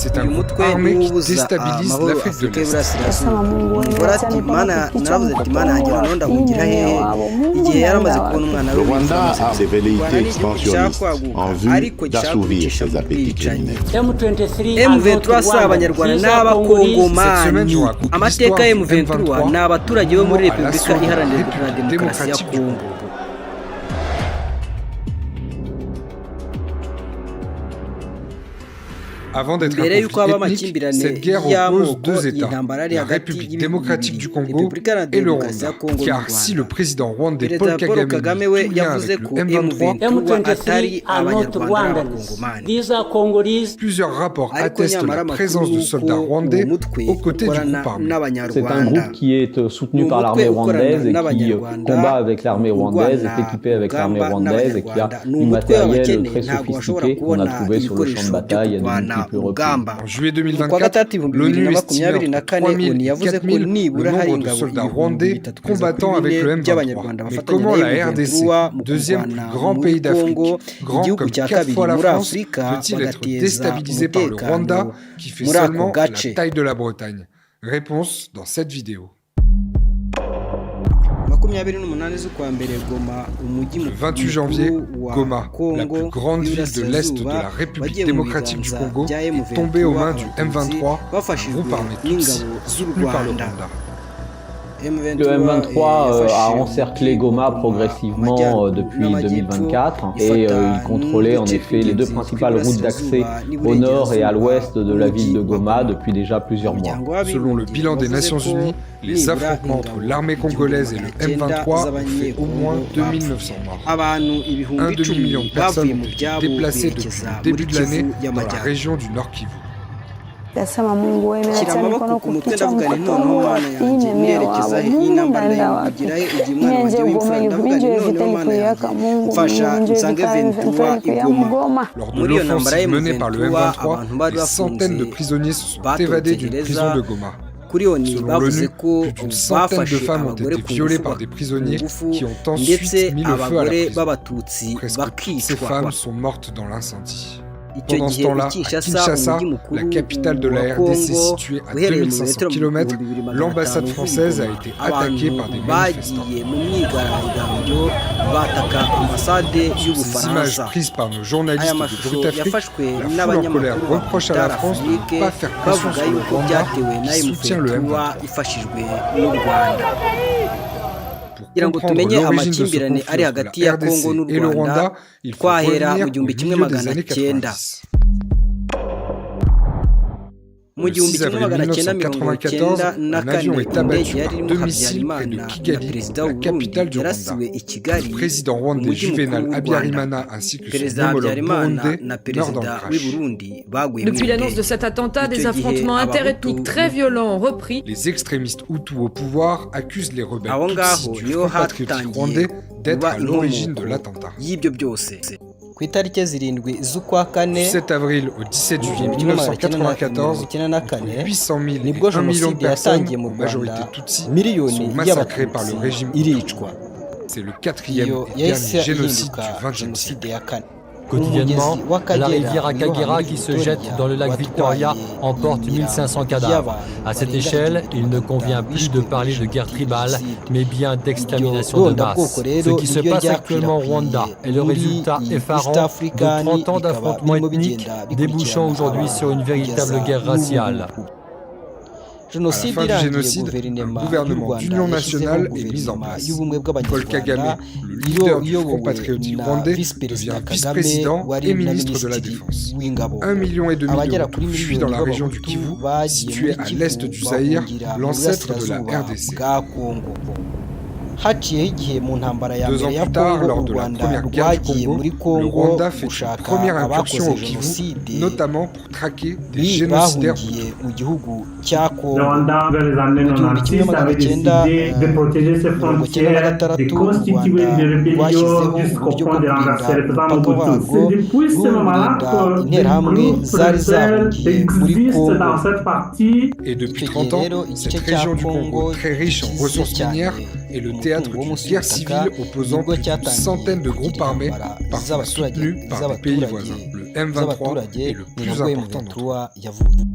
C'est un Uyu groupe mutwe armé niwo qui ubuza déstabilise amahoro l'Afrique de Afurika l'Est. y'Iburasirazuba. Nasema Mungu wewe, Umugore acha ati mikono Mana, kukichwa naravuze ati mtoto Mana yanjye wangu noneho ndahungira wapi, hehe? wabo Mungu Igihe yari amaze naenda kubona wapi? umwana Le we Rwanda w'imfura a des u Rwanda velléités ni igihugu gishaka expansionnistes kwaguka en vue ariko gishaka d'assouvir kwicisha ses mu appétits bwicanyi. criminels. M23 are not M23 si Rwandans. Abanyarwanda These are Congolese. Cette semaine, n'Abakongomani. je vous raconte Amateka ya l'histoire du M23 M23, ni abaturage bo muri mouvement à Repubulika l'assaut de la Iharanira République Demokarasi ya démocratique du Kongo. Congo. Avant d'être un Mbere y'uko conflit haba ethnique, amakimbirane cette guerre oppose y'amoko, deux États, intambara yari la hagati République y'ibihugu démocratique bibiri, du Congo Repubulika Iharanira et le Demokarasi ya Rwanda. Kongo n'u Car si le Rwanda. Président rwandais Paul Perezida Paul Kagame Kagame nie we tout lien yavuze avec le ko M23, M23 atari M23 are not Abanyarwanda Rwandans. n'Abakongomani. These are Congolese. Plusieurs rapports Ariko attestent nyamara la amakuru présence de ni soldats uko uwo rwandais mutwe aux côtés du ukorana groupe armé. C'est un n'Abanyarwanda. Groupe qui est soutenu Ni par umutwe l'armée ukorana rwandaise et qui n'Abanyarwanda, combat avec l'armée rwandaise, urwana est équipé avec l'armée urugamba rwandaise et qui a n'Abanyarwanda. Ni du umutwe matériel w'abakene, très ntabwo bashobora sophistiqué qu'on a kubona trouvé sur le champ de ibikoresho byo bataille à de kurwana multiples reprises. urugamba. En juillet Mu kwa 2024, gatatu ibihumbi bibiri na l'ONU estimait makumyabiri na entre kane, 3000 ONU et yavuze ko 4000 le nibura hari nombre de ingabo soldats ibihumbi rwandais bitatu kugeza kuri combattant avec bine le M23. By'Abanyarwanda Mais bafatanya comment na la RDC, M23 mu deuxième plus kurwana grand muri pays d'Afrique, Congo, grand igihugu comme cya quatre kabiri fois la muri France, Afurika, peut-il être bagateza déstabilisé par le umutekano Rwanda qui fait muri ako seulement la gace? Taille de la Bretagne? Réponse dans cette vidéo. 28 z'ukwa mbere, Goma, umujyi Le 28 janvier, mukuru wa Goma, la Kongo plus grande ville de l'Est de y'Iburasirazuba, la République wagiye mu démocratique du biganza Congo, bya est tombée aux M23, mains du Abatutsi M23, un bafashijwe groupe armé Tutsi n'ingabo z'u soutenu par le Rwanda. Rwanda. Le M23 a encerclé Goma progressivement depuis 2024 et il contrôlait en effet les deux principales routes d'accès au nord et à l'ouest de la ville de Goma depuis déjà plusieurs mois. Selon le bilan des Nations Unies, les affrontements entre l'armée congolaise et le M23 ont fait au moins 2900 morts. Abantu ibihumbi Un icumi demi-million de personnes bavuye ont mu été byabo déplacées depuis berekeza le muri début de l'année Kivu dans la y'Amajyaruguru. Région du Nord Kivu. Nasema Mungu wewe, Shyira acha amaboko mikono ku mutwe, kukichwa ndavuga nti mtoto noneho wangu Mana wapi, yanjye nemea nderekeza wabo he? Iyi Mungu ntambara naenda wapi? ndayivugira he igihe umwana Mie wanjye nje w'imfura? Goma Ndavuga nti nje noneho vita Mana yanjye ilikuyaka Mungu mfasha nje nsange vita 23 M23 ilikuya i Goma. Mugoma. Lors de Muri iyo ntambara l'offensive menée par le M23 M23, abantu bari des centaines de bafunze prisonniers se sont batorotse évadés d'une gereza. Prison de Goma. Kuri ONU Selon bavuze l'ONU, ko plus d'une centaine de bafashe femmes ont abagore été ku violées ngufu par des prisonniers ngufu qui ont ndetse ensuite mis le feu à la abagore prison. b'Abatutsi Presque toutes ces bakicwa. Femmes sont mortes dans l'incendie. Icyo Pendant ce gihe temps-là, i à Kinshasa, Kinshasa, umujyi mukuru la capitale de wa la RDC Kongo, située à uherereye mu 2500 birometero km, 2500 l'ambassade uvuye i française a Goma, été attaquée abantu par des manifestants. Bagiye mu myigaragambyo bataka ambasade Ces images y'Ubufaransa. Prises par nos Aya journalistes de mashusho Brut Afrique, yafashwe la foule en n'abanyamakuru colère ba reproche à la France de Afrique ne pas faire pression bavuga sur le yuko Rwanda byatewe na qui soutient le M23 M23. Ifashijwe n'u Rwanda. Pour Kugira ngo comprendre tumenye l'origine de ce amakimbirane conflit ari entre hagati la ya Kongo n'u RDC et le Rwanda, Rwanda, il faut twahera revenir mu au gihumbi kimwe milieu des magana années cyenda. 90. Mu Le gihumbi 6 kimwe avril magana cyenda mirongo 1994, cyenda na un avion kane est abattu indege yari par irimo deux missiles près de Habyarimana na Kigali, perezida la w'Uburundi capitale du yarasiwe Rwanda. I Kigali, Le président rwandais umujyi mukuru Juvénal w'u Rwanda. Habyarimana ainsi que son Perezida homologue Habyarimana burundais na meurent dans le perezida crash. w'i Burundi baguye mu Depuis l'annonce de ndege. Cet attentat, des Icyo gihe affrontements Abahutu interethniques très violents ont repris. Les extrémistes Hutus au pouvoir accusent les rebelles Aho Tutsis ngaho du niho Front patriotique hatangiye rwandais d'être kuba à l'origine de inkomoko l'attentat. Y'ibyo byose. Ku itariki 7 z'ukwa kane Du 7 avril au 17 juillet igihumbi kimwe magana cyenda na 1994, mirongo icyenda na kane entre 800 000 et nibwo 1 million de jenoside personnes, yatangiye mu en majorité Rwanda, Tutsis, miliyoni sont massacrées par le y'Abatutsi régime Hutu. iricwa. C'est le quatrième Iyo et yahise dernier génocide ihinduka du XXe jenoside siècle. ya kane. Quotidiennement, Umugezi w'Akagera la rivière niwo Akagera muri qui se Victoria jette dans le lac Victoria watwaye emporte imirambo 1500 cadavres. Y'abantu À cette barenga échelle, igihumbi il ne magana convient atanu plus de bishwe parler muri de guerre tribale, jenoside. Mais bien Iryo d'extermination de rondabwoko masse. Rero Ce qui se niryo passe actuellement au Rwanda ryakwirakwiye est le muri résultat East effarant de African, 30 ans bikaba d'affrontements birimo ethniques bigenda débouchant bikurikirana aujourd'hui sur une abantu véritable kugeza guerre n'ubu raciale. ngubu. Jenoside À la fin du irangiye, génocide, un guverinoma y'u gouvernement Rwanda d'union yashyizeho nationale est mis en guverinoma place. y'ubumwe Paul bw'Abanyarwanda Kagame, le leader du Front iyobowe patriotique na rwandais, visi perezida devient Kagame vice-président wari et na ministre de la minisitiri Défense. w'ingabo. 1,5 million de Abagera Hutus kuri fuient dans miliyoni la région du b'Abahutu Kivu, bagiye située muri à Kivu l'est du Zaïre, bahungira mu l'ancêtre de la burasirazuba RDC. Bwa Kongo. Haciyeho igihe mu ntambara ya Deux mbere ans ya plus tard, Kongo lors u de la Rwanda première guerre du rwagiye Congo, muri le Kongo Rwanda fait une gushaka première abakoze incursion au Kivu, jenoside notamment pour traquer des génocidaires Hutus. Bahungiye mu gihugu cya Kongo. Le Rwanda, vers les années Mu gihumbi kimwe 96, magana avait cyenda décidé de protéger ses mirongo cyenda na frontières, de gatandatu u constituer Rwanda des rébellions rwashyizeho jusqu'au uburyo point bwo de kurinda renverser le président umupaka Mobutu. warwo C'est depuis ce moment-là ruwurinda que des interahamwe groupes zari rebelles zahungiye muri existent Kongo. Dans cette partie. Et depuis Icyo 30 gihe ans, rero igice cette cya région du Kongo Congo, très riche en gikize ressources cyane minières, est le théâtre umutungo wo d'une munsi guerre y'ubutaka civile opposant nibwo plus d'une cyatangiye centaine de kugira groupes armés, intambara parfois z'abaturage soutenus par des pays z'abaturage voisins. Le M23 z'abaturage est le ni plus nabwo important d'entre eux. M23 yavutse.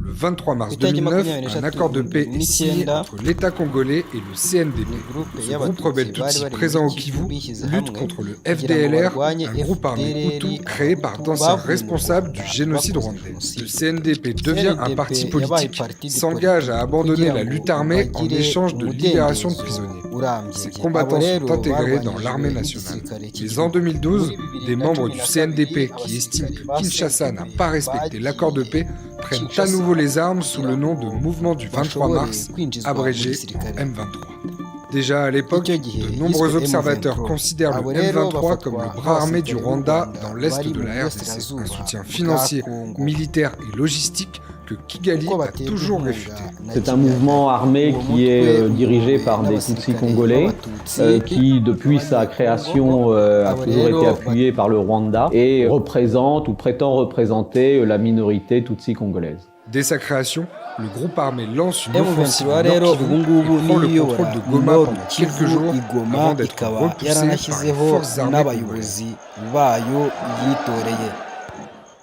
Le 23 mars Itariki 2009, makumyabiri un n'eshatu accord de paix est signé n'icyenda entre l'État congolais et le CNDP. ni groupe Ce groupe y'abatutsi rebelle bari Tutsi bari présent muri au Kivu Kivu bishyize lutte hamwe contre le kugira ngo FDLR, barwanye un groupe armé FDLR Hutu créé par abahutu d'anciens bavuye mu responsables du Rwanda génocide bakoze rwandais. jenoside. Le CNDP devient un CNDP parti yabaye politique, parti de s'engage à politique abandonner kugira la ngo lutte armée en bagire échange de libération de umudendezo prisonniers. urambye. Ces Abo combattants rero sont intégrés dans barwanyijwe l'armée nationale. n'igisirikare Mais cy'igihugu. en 2012, Muri bibiri des na membres cumi du na CNDP kabiri, qui estiment que abasirikare ba Kinshasa n'a CNDP pas respecté l'accord de paix prennent à Kinshasa nouveau les armes sous le kugira nom de ngo Mouvement du 23 bashobore mars, kwinjizwa muri abrégé en gisirikare. M23. Déjà à l'époque, Icyo gihe de yiswe nombreux observateurs M23. considèrent Abo le rero M23 comme bafatwa le bras armé du nk'abasirikare b'u Rwanda Rwanda dans l'est bari de mu la RDC, un burasirazuba soutien bwa financier, Congo. militaire et logistique que Kigali Uko a baterwa toujours inkunga réfuté. na C'est un Kigali. mouvement armé Uwo qui est mutwe dirigé uyobowe par des Tutsis n'abasirikare congolais, b'Abatutsi qui depuis sa création a Abo toujours rero été appuyé par le Rwanda et représente ou prétend représenter la minorité Tutsi congolaise. Dès sa création, le groupe armé lance une offensive M23 au rero Nord ubu Kivu ngubu et prend le niyo contrôle iyobora de Goma Nord pendant quelques Kivu jours i Goma avant d'être ikaba repoussé par les yaranashyizeho forces armées congolaises. n'abayobozi bayo yitoreye.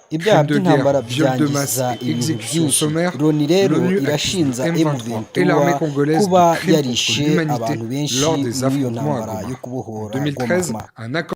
Ibyaha Crimes de by'intambara guerre, viols de masse byangiza et ibintu exécutions byinshi. sommaires, Loni rero l'ONU accuse irashinja le M23 et l'armée M23 congolaise kuba de crimes contre yarishe l'humanité abantu benshi lors des muri iyo affrontements à ntambara Goma. yo En kubohora 2013, Goma. un accord